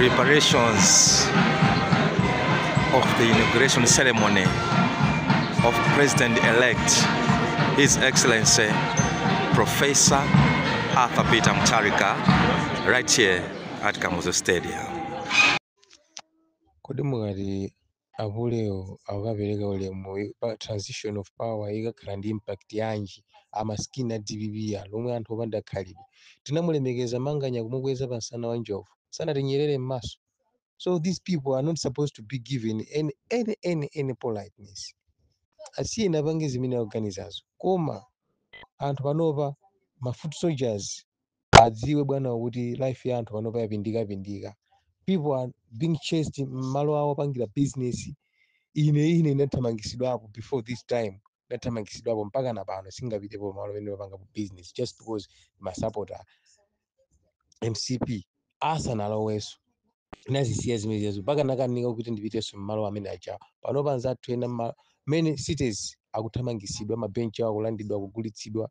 Preparations of the inauguration ceremony of President-elect His Excellency Professor Arthur Peter Mutharika right here at Kamuzu Stadium. Kodi mukati apulewo akukapereka ulemu pa transition of power ikakhala ndi impact yanji? Amasikini a DPP lomwe anthu opanda khalidwe. Tinamulemekeza Manganya kumukweza pa msana wa njovu, sanatinyerere m'maso. So these people are not supposed to be given any politeness. Asiyeni apange zimene akuganizazo, koma anthu panopa, ma foot soldiers, adziwe bwana kuti life ya anthu panopa yapindikapindika. People are being chased m'malo awo apangira business. Ine ndathamangisidwapo before this time, ndathamangisidwapo mpaka na pano singapitepo malo amene papangapo business just because masapota MCP asanalowenso. Nazisiya zimenezo mpaka nakanika kuti ndipitenso mmalo amene aja. Panopa anzathu ena many cities akuthamangisidwa, mabenchi awo akulandidwa, akugulitsidwa.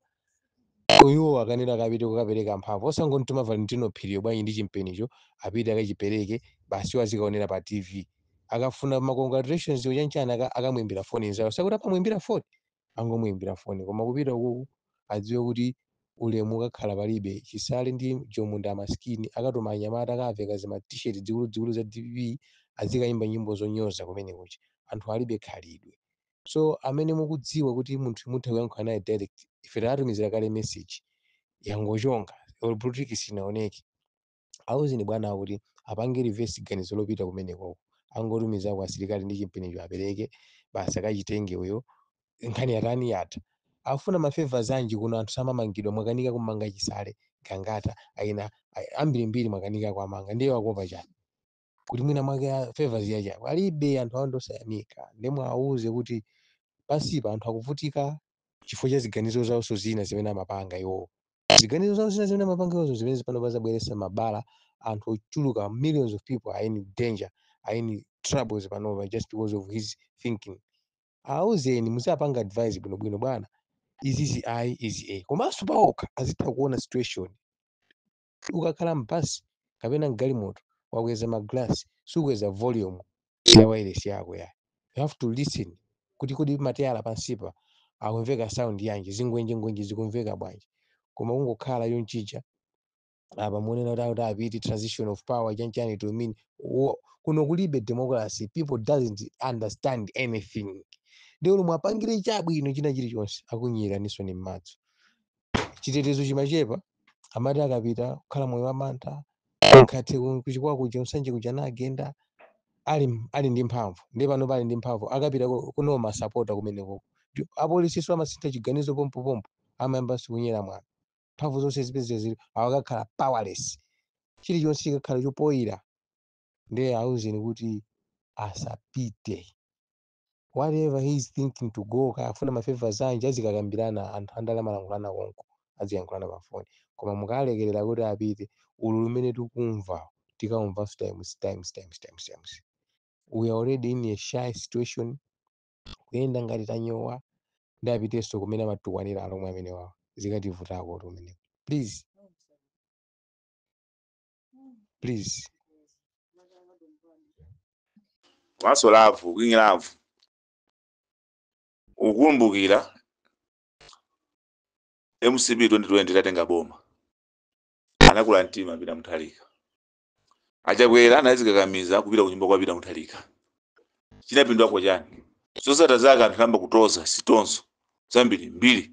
Iwo akanena akapite kukapereka mphamvu, osangomtuma Valentino Phiriyo bwanji ndi chimpenicho, apite akachipereke basi, azikaonera pa TV. Akafuna ma congratulations chanchana, akamuimbira foni nzawo, sakuti apamuimbira foni, angomuimbira foni. Koma kupita ukuku, adziwe kuti ulemu ukakhala palibe. Chisale ndi Jomunda amasikini akatuma anyamata akaveka zima T-shirt zikuluzikulu za DPP, azikayimba nyimbo zonyoza kumene kucha. Anthu alibe khalidwe. So amene mukudziwa kuti munthu mutha kuyankhula naye direct, ife tatumizira kale message, yangochonga or blue tick sinaoneke, awuzeni bwana kuti apange reverse ganizo lopita kumenekoko, angotumizako asilikali ndi chimpenicho, apereke basi, akachitenge uyo, nkhani yatani? Yatha. Afuna ma favors anji kuno? Anthu samamangidwa. Mwakanika kumanga Chisale, Gangata, aina ambirimbiri, mwakanika kuamanga, ndiye wakopa chani kuti mwina mwake favors yachapo alibe? Anthu awo ndosayamika. Ndemwe awuze kuti pansipa anthu akuvutika chifukwa cha ziganizo zawonso zina zimene amapanga iwowo. Ziganizo zawo zina zimene amapanga iwozo zimene pano pazabweretsa mabala. Anthu ochuluka, millions of people are in danger, are in troubles panopa just because of his thinking. Auzeni, muzapanga advice bwinobwino: bwana, izizi ayi, izi eh. Komanso paokha azitha kuona situation. Ukakhala mbasi kapena mgalimoto, wakweza maglasi, sukweza volume ya wireless yako ya. You have to listen kuti kodi mateyala pansipa akumveka sound yanji, zingwenjengwenje zikumveka bwanji? Koma kungokhala yonchija apa, muonena kuti apiti transition of power chanchani to mean kuno kulibe democracy. People doesn't understand anything. Ndiye lomwe apangire chabwino china chilichonse, akunyiraninso ni m'madzi. Chitetezo chimachepa, amati akapita kukhala moyo wa mantha. Nkhathe kuchikwa kuja, Nsanje kuja, nagenda ali ndi mphamvu. Ndiye pano pali ndi mphamvu, akapita kuno masapota kumeneko, apolisiso amasintha chiganizo pompopompo, amayambanso kunyera mwana. Mphamvu zonse zipezeka zili, awakakhala powerless, chilichonse chikakhala chopoyira. Ndiye auzeni kuti asapite. Whatever he is thinking to go, kafuna ma favors anji, azikakambirana. Anthu andalama alankhulana konko, aziyankhulana pafoni. Koma mukalekerera kuti apite, ulu lumene tikumva, tikaumvanso times, times, times, times, times. We are already in a shy situation, kuyenda ngati tanyowa. Ndi apitenso kumene amatukwanira alomwe amene wawo, zikativutako kumeneko. Please, please. Komanso Love, King Love, ukukumbukira MCP 2020 itatenga boma, anakula mtima Peter Mutharika. Achakwera anazikakamiza kupita kunyumba kwa Peter Mutharika. Chinapindwako chani? Zosata zake anthu ayamba kutoza sitonso zambiri mbiri,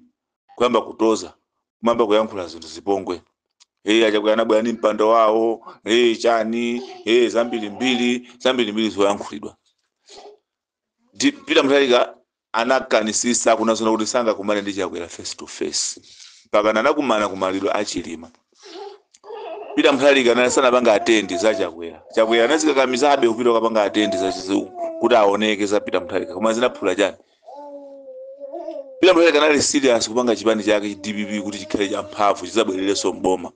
kuyamba kutoza, kumamba kuyankhula zinthu zipongwe. Hey, Achakwera anabwera ndi mpando wawo, hey, chani, hey, zambiri mbiri, zambiri mbiri zoyankhulidwa. Peter Mutharika anakanisisa kunazona kuti sangakumane ndi Chakwera face to face, mpaka anakumana kumaliro achilima. Peter Mutharika naye sanapanga attend za Chakwera. Chakwera anazikakamizabe kupita kukapanga attend za kuti aoneke za Peter Mutharika, koma zinaphula chani? Peter Mutharika anali serious kupanga chipani chake DPP kuti chikhale cha mphamvu, chizabwererenso mboma.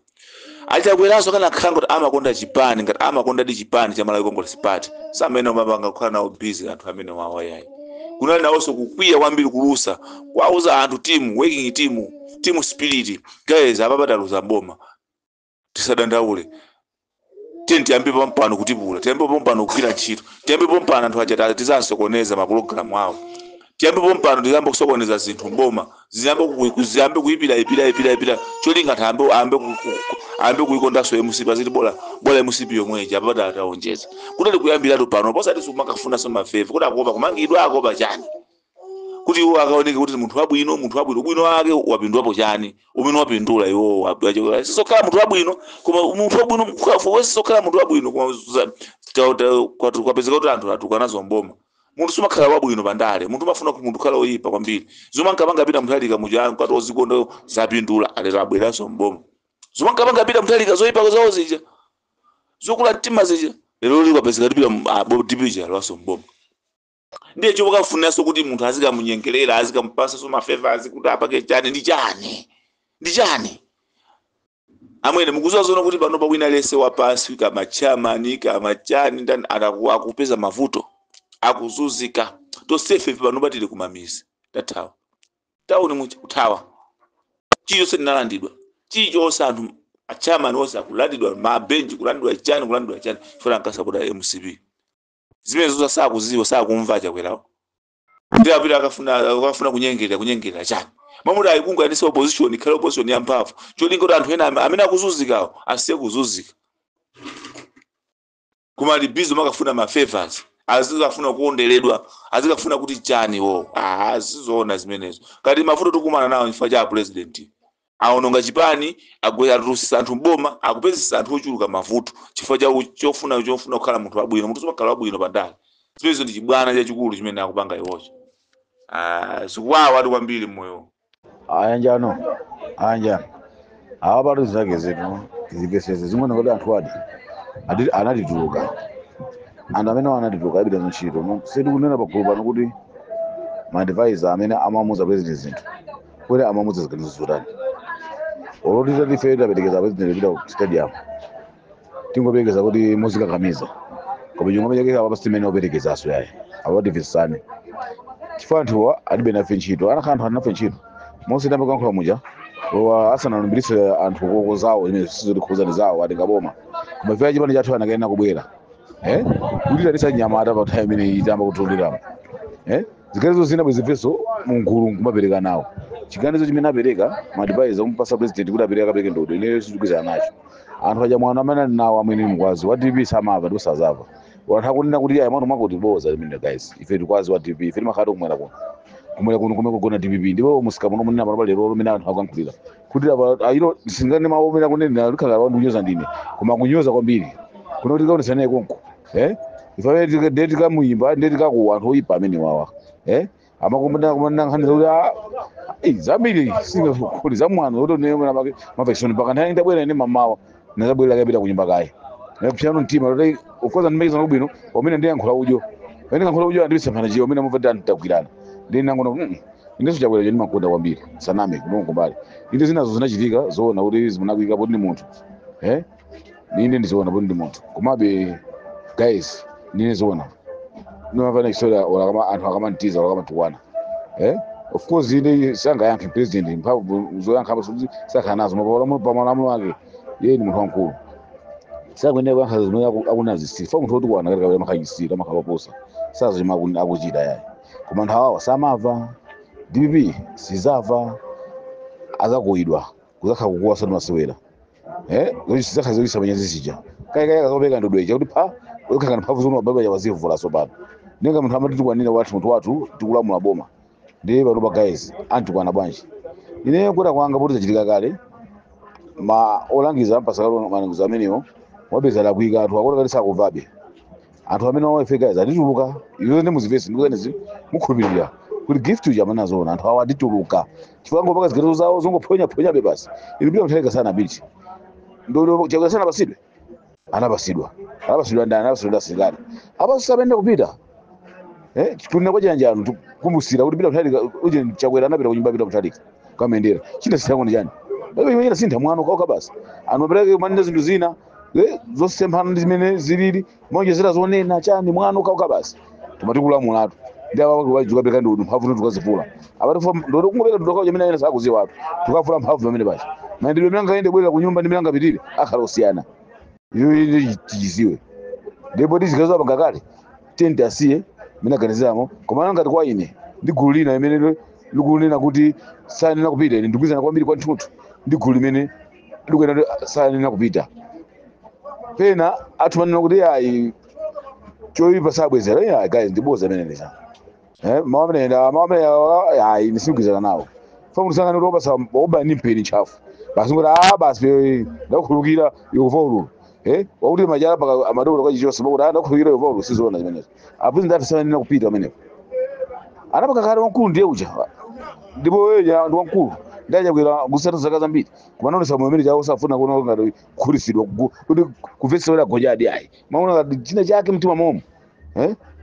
Achakweranso kanakhala ngati amakonda chipani, ngati amakonda di chipani cha Malawi Congress Party, samene umapanga kukhala nawo busy anthu amene wawa yayi. Kunali nawonso kukwiya kwambiri, kulusa kwauza anthu team, working team, team spirit. Guys, apa pataluza boma, tisadandaule. Tiye tiyambe pompano kutipula, tiyambe pompano kugwira ntchito, tiyambe pompano anthu aja tizasokoneza mapulogalamu awo, tiyambe pompano tiyambe kusokoneza zinthu mboma ziyambe ziyambe kuyipira ipira ipira ipira, cholinga anthu ayambe kuyikondanso MCP, aziti bola bola MCP yomweja apata ataonjeza kuti kuyambiratu pano posati sumakafunanso ma favour kuti akuopa kumangidwa, akuopa chani kuti iwo akaoneke kuti munthu wabwino, munthu wabwino, bwino wake wapindulapo chani umene wapindula iwo? Sokhala munthu wabwino, koma munthu wabwino sokhala munthu wabwino, koma kwapezeka kuti anthu atukanazo mboma. Munthu sumakhala wabwino pandale, munthu umafuna munthu khala oyipa kwambiri. Zomwe ankapanga Peter Mutharika muja nkati ozikonda zapindula, alero abweranso mboma. Zomwe ankapanga Peter Mutharika zoyipa zawo zija, zokula mtima zija, lero likwapezeka kuti DPP alowanso mboma. Ndiye chomwe kafuninanso kuti munthu azikamunyengerera, azikamupasanso ma favours kuti apake chani ndi chani ndi chani. Amwene, mukuziwa zoona kuti pano pawina lese wapasi kama chairman kama chani ndani akupeza mavuto, akuzunzika. Tonsefe pano patili kumamizi, tathawa tauni muja, kuthawa chilichonse tinalandidwa, chilichonse. Anthu achairman onse akulandidwa mabenchi, kulandidwa chani, kulandidwa chani, chifukwa ankasapota MCP. Zimene zonse sakuziwa, sakumva Chakwerawo. Ndi apita akafuna kunyengerera, kunyengerera chani? Mamuti ayikunganisa opposition, ikhale opposition yamphamvu, cholinga kuti anthu ena amene akuzunzikawo asiye kuzunzika. Koma ali busy makafuna ma favors, azikafuna kuonderedwa, azikafuna kuti chani wo? Ah, sizoona zimenezo. Kati mavuto tikumana nawo chifukwa cha president aononga chipani, atulutsa anthu mboma, akupezesa anthu ochuluka mavuto chifukwa cha chofuna kukhala munthu wabwino. Munthu sumakhala wabwino pandale. Zimenezo ndi chibwana chachikulu chimene akupanga iwocho. Ah, zikuwawa ati kwambiri mmoyo. Ayanjano, ayanjano, awa patu zake zetu tizipeseze zimwe kuti anthu adi anatituluka, anthu amene anatituluka ayipita ntchito. No, sitikunena pagulu pano kuti ma advisor amene amamuza president zinthu kuti amamuza ziganizo zotani. Oloti tati ife taperekeza president kupita ku stadium, tingoperekeza kuti muzikakamiza, koma chingoma chake apa sitimene operekezaso yayi. Apa timvetsane, chifukwa anthuwa alibe nafe ntchito. Anakhala anthu ali nafe ntchito monse ndamakankhola muja wa asanalumbiritse anthu koko zawo zimene sizotikhuzani zawo atenga boma, koma ife chipani chathu anakayenera kubwera kuti tatisa nyamata pa nthawi imene itamba kutuliramo ziganizo zina bwezifenso mungulu nkumapereka nawo chiganizo chimene apereka ma advisor kumupasa president kuti apereke, akapereke ndodo. Ineyo sitikugwirizana nacho. Anthu aja mwana amene ali nawo amwene mkwazi wa DP samava ndipo sazava. Anthu akunena kuti ayi mwana mwakuti boza limene. Guys, ife tikwazi wa DP, ife timakhala kumwera kuno, kumwera kuno kumene kugona DPP, ndipo musika muno munena pano lero limene anthu akuyankhulira kuti apa ayino singane mawu amene akunena likhala wandu kunyoza ndine, koma kunyoza kwambiri kuno kuti kaonesanaye konko ife ndiye tikamuyimba, ndiye tikakuwa anthu oyipa amene wawa amakumana kumana nkhani zakuti ah zambiri singakuli zamwano kuti ne mavekisoni mpaka nthawi ndabwera ine mamawa nazabwera kapita kunyumba kaye nakupyano mtima kuti of course andimekeza kubwino pamene ndiyankhula udyo, pamene nkankhula udyo andibisa jiwo amene amva ndi tagwirana ndi nangono inenso Chakwera cheni makonda kwambiri saname kulongo mbali inde zinazo zinachitika zoona kuti zimunakwika poti ndi munthu inde ndizoona poti ndi munthu. Komabe guys, ndine zoona nimapana chisola ola kama anthu akamantiza ola kamatukwana of course ine sangayankhe president mphamvu zoyankha apo sakhala nazo pamalamulo ake. Iye ni munthu wamkulu, sakuyenera kuyankha zimene akunazisiri fa munthu wotukwana katika amakhalachisiri amakhala oposa sazo chimwe akuchita yayi. Koma anthu awawa samava, DPP sizava, azakuwidwa kuzakhala kukuwa soti masewera zoti zakhala manyazi zija kaikai akazopeka ndodweja kuti pha ukakhala mphamvu zomwe baba wazivula. So pano ninga munthu amatitukwanira wathu, munthu wathu tikulamula boma ndiye panopa guys antikwana bwanji? Ine kuta kwanga poti zachitika kale, ma olangiza ampasa kale malangizo amenewo wapeza lakwika anthu akoti kati sakumvabe. Anthu amene wawefe guys atituluka, izo ndi muzivesi ndikuzanizi mukhulupirira kuti Gift uja amene azoona anthu awo atituluka chifukwa ngopaka ziganizo zawo zongophonyaphonyabe basi. Ili Mutharika sana bichi ndo Chakwera sana pasidwe, anapasidwa, anapasidwa ndani? Anapasidwa ndi asilikali apaso sapende kupita kunena kwa chanjano tikumbusira kuti Peter Mutharika uje Chakwera anapita kunyumba Peter Mutharika kamendera china sithango ndi chani bebe imene sintha mwano kauka basi anthu apereke manena zinthu zina zosemphana ndi zimene zilili monjezera zonena chani mwano kauka basi timatikulamulatu ndi awa wajuka ndi mphamvu tukazivula apati ndo kungopeka ndodo chimene ena sakuziwa atu tukavula mphamvu pamene pacha mayendedwe milanga ende bwera kunyumba ndi milanga pitire akhala osiyana. Iyo tichiziwe ndipo tizikazo apa ngakale tenti asiye mene aganiziramo. Koma ngati kwa ine ndi gulu lina imene likunena kuti sayenera kupita, ine ndikugwirizana kwambiri kwathunthu ndi gulu limene likunena kuti sayenera kupita. Pena athu manena kuti ayi, choyipa sabwezera. Ayi guys, ndiboza imene ndisa mawu amene mawu amene ayi ndisigwirizana nawo. Fa munthu sangani kuti wopasa woba ni mpeni ntchafu basi kuti ah basi ndakukhululukira yehova ululu wakuti majala paka amadokolo kwa chichonse pakuti ah ndakukhululukira yehova ululu. Sizoona zimenezo. Apo ndafe sayenera kupita pamenepo. Anapaka kale wamkulu ndiye uja, ndipo wewe ndi wamkulu ndachakwera kusata zaka zambiri kumanaonesa moyo umene chawo safuna kuona ngati kukhutitsidwa kuti kumvetsa gojadi ayi maona ngati china chake mtima momo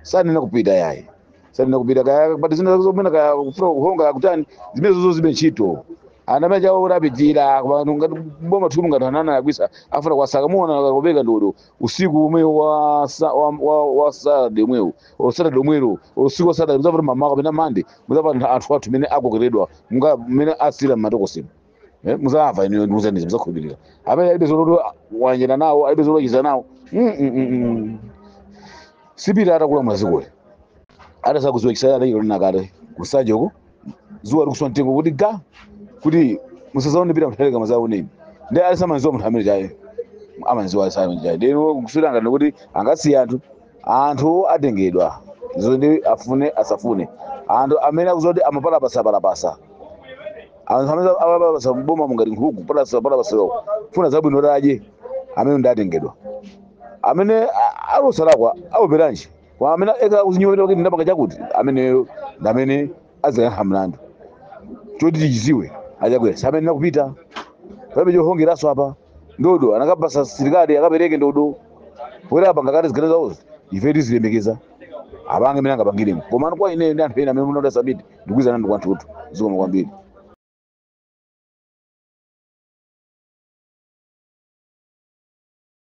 sanena kupita yayi, sanena kupita kaya pati zina zomena kaya kufuna kuhonga kutani zimene zozo zibe ntchito. Ana amene chawo rapitira ngati boma thumu ngati anana yakwisa afuna kwasaka muona kakopeka ndodo usiku umwe wa wa Saturday umwewo o Saturday umwero usiku wa Saturday muzapata mama kapena Monday muzapata anthu athu mene akokeredwa munga mene asira m'matokosimo muzamva ine ndikuzaniza muzakhulupirira amene alibe zoloto wanjena nawo alibe zolochiza nawo. Sipita atakula mwazikole atasakuziwa chisaya adachita nakale kusaja uko zuwa likuswa mtengo kuti ga kuti musazaone pita muthaleka mazaoneni ndi alisamanziwa munthu amene chaye amanziwa alisamene chaye ndino kuswira ngati kuti angasiya anthu anthu atengedwa izo ndi afune asafune anthu amene akuziwa kuti amapalapasa palapasa anthu amene amapalapasa mboma mungati nkhuku palapasa palapasa funa zabwino kuti adye amene ndi atengedwa amene alosalakwa awoperanji kwa amene eka kuzinyowera kuti ndapanga chakuti ameneyo ndi amene azayankha mlandu. Choti tichiziwe achakwera samene nakupita palibe chohongeraso apa ndodo anakapasa silikali akapereke ndodo poera apa ngakati zigane zawozo ife tizilemekeza apange mene angapangiremo. Koma kwa ine ndi anthu ena amene munoda sabiti ndikugwirizana ndi kwanthutu. Zikomo kwambiri.